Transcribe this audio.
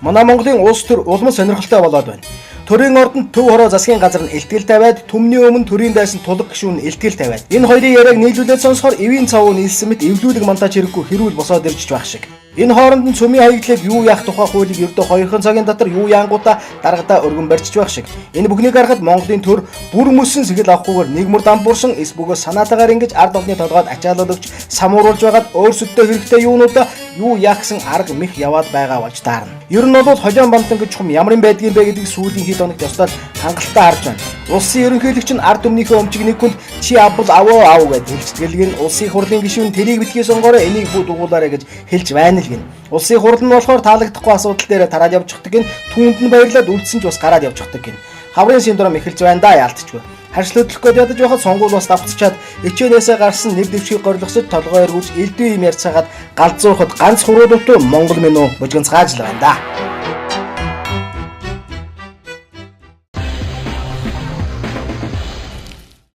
Манай Монголын улс төр улам сонирхолтой болоод байна. Төрийн ордонд төв хороо засгийн газар нь илтгэл тавиад, түмний өмнө төрийн дайсан тулга гишүүн илтгэл тавиад. Энэ хоёрын яриаг нийлүүлээд сонсохоор эвийн цав нийлсэн мэт эвлүүлэг мантаач хэрэггүй хэрүүл босоод ирж байх шиг. Энэ хооронд нь цөмийн хаягдлыг юу яах тухай хуулийг ердөө 2хан цагийн дотор юу яангуудаа даргадаа өргөн барьчих байх шиг. Энэ бүхнийг харахад Монголын төр бүр мөсөн сэхэл авахгүйгээр нэг мөр дампуурсан эс бөгөөс санаатаагаар ингэж ард олны толгойд ачаалал өгч самууруулж байгаад өөрсөддөө хэрэгтэй юунуудаа юу яах гэсэн арга мэх яваад байгаа болж таарна. Ер нь бол холион бантан гэж чухам ямар юм байдгийн бэ гэдгийг сүүлийн хэд хоногт ёстой л хангалттай харж байна. Улсын ерөнхийлөгч нь ард түмнийхээ өмчиг нэг хүнд чи авбал аваа ав гэж хэлцгэлэг нь улсын хурлын гишүүн тэрийг битгий сонгоорой, энийг бүү дугуулаарай гэж хэлж байна л гин. Улсын хурал нь болохоор таалагдахгүй асуудал дээр тараад явчихдаг гин, түүнд нь баярлаад үлдсэн ч бас гараад явчихдаг гин. Хаврын синдром эхэлж байна да яалтчгүй. Харьц хөдлөх гээд ядаж байхад сонгуул бас давтцчаад хичээнээсээ гарсан нэр дэвшгийг горлохсод толгой эргүүлж элдв юм ярьцаагаад галзуурхад ганц хуруу дутуу Монгол минь үү бужигнцгааж л байна да.